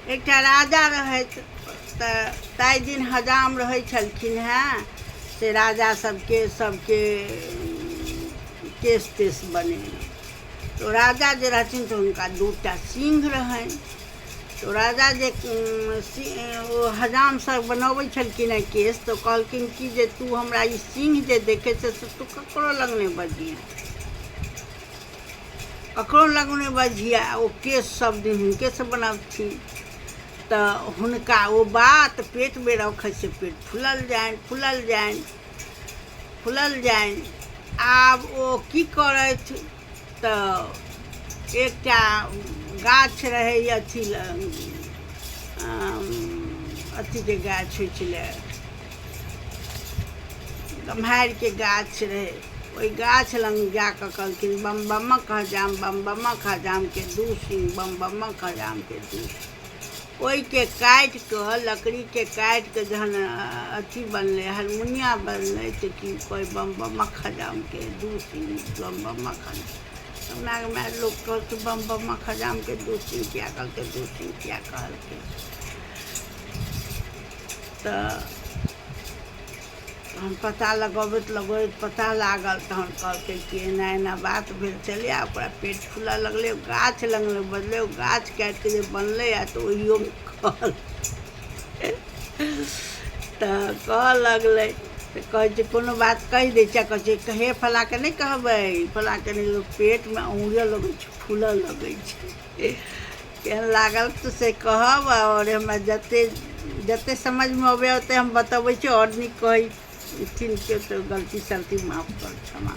एकटा राजा रहथि तऽ ताहि दिन हजाम रहै छलखिन हेँ से राजा सभके सभके केश तेश बनेने। तऽ राजा जे रहथिन तऽ हुनका दूटा सिंह रहनि। तऽ राजा जे ओ हजाम सब बनबै छलखिन हेँ केश, तऽ कहलखिन कि जे तू हमरा ई सिंह जे देखै छै से तू ककरो लग नहि बजिहेँ, ककरो लग नहि बजिहेँ। ओ केश सब दिन हुनकेसँ बनबथिन। तऽ हुनका ओ बात पेटमे रखै से पेट फुलल जानि, फुलल जानि, फुलल जानि। आब ओ की करथि तऽ एकटा गाछ रहै, अथी अथीके गाछ होइ छलै, गम्हारिके गाछ रहै। ओहि गाछ लग जा कऽ कहलखिन, बम बमक हजाम, बम बमक हजामके दू सिंह, बम बमक हजामके दू सिंह। ओहिके काटि कऽ, लकड़ीके काटि कऽ जहन अथी बनलै, हारमोनिया बनलै, तऽ की कहै, बम बमक हजामके दू सिंह, बम बमक हजाम। माय माय, लोक कहलकै, बम बमक हजामके दू सिंह किया कहलकै, दू सिंह किया कहलकै? तऽ तहन पता लगबैत लगबैत पता लागल। तहन कहलकै कि एना एना बात भेल छलै आ ओकरा पेट फूलऽ लगलै, गाछ लग बजलै, ओ गाछ काटि कऽ जे बनलै आ तऽ ओहियोमे कहल तऽ कहऽ लगलै। तऽ कहै छै, कोनो बात कहि दै छै, कहै छै, हे फलाँके नहि कहबै, फलाँके नहि। पेटमे औंड़िए लगै छै, फूलऽ लगै छै। केहन लागल तऽ से कहब। आओर हमरा जतेक जतेक समझमे अबैए ओतेक हम बतबै छी। आओर नीक कहैथिन केओ तऽ गलती सलती माफ कर, क्षमा।